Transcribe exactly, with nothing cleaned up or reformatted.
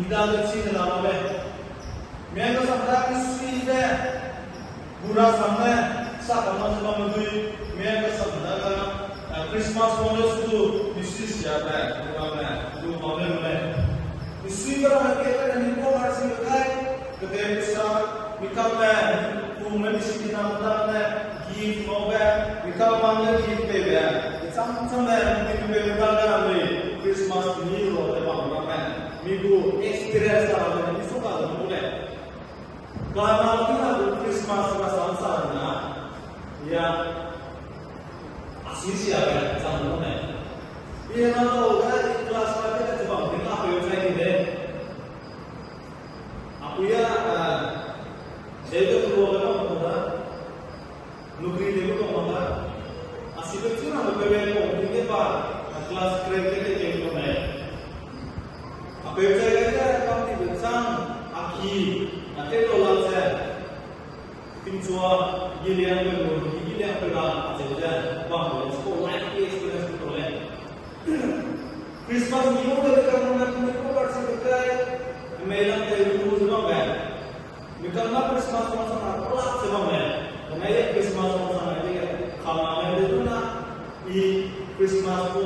Dage chi ne la lau lei. Miang kasam da misui ze, gu rasam ne, sa kam na ze bamme dui, miang kasam da ga, Christmas wang le su du, misui siabe, gu ramme, gu bam le lu lei. Misui ga ramme ke ne mi pau har si lu kai, kedei sa, mi kam le, pu me mi si ki na me da ne, gift mau be, mi kam mang le gift pei be, mi cham cham le, mi mi pei me da ga mi, Christmas ni ro te bam ramme, mi gu experience la ramme, mi su ka lu lei. Kana kina gu Christmas rasam sa na, ya, a si siabe chang lu lei. Pi na lau ga class five te chibam ting a peu chai di de. Apui a, a, dei de pu ga mak da. Nukri de gu mak da. A si pe chu na pe pe ko ting de ba, a class three te te ke ko nei. A peu chai ga de kam di be chang, a ki, a te lo la ze. Tingchua, giliang pe lu, giliang pe la, a ze ze, bam lu, so life experience ko lei. Christmas ni mo de kam na ni ko bar si de kai, mei lang te lu lu ze bam be. Mi kam na Christmas wang sang na pelak ze bam lei. Kane ye Christmas wang sang na de, kam na me de du na, i Christmas ko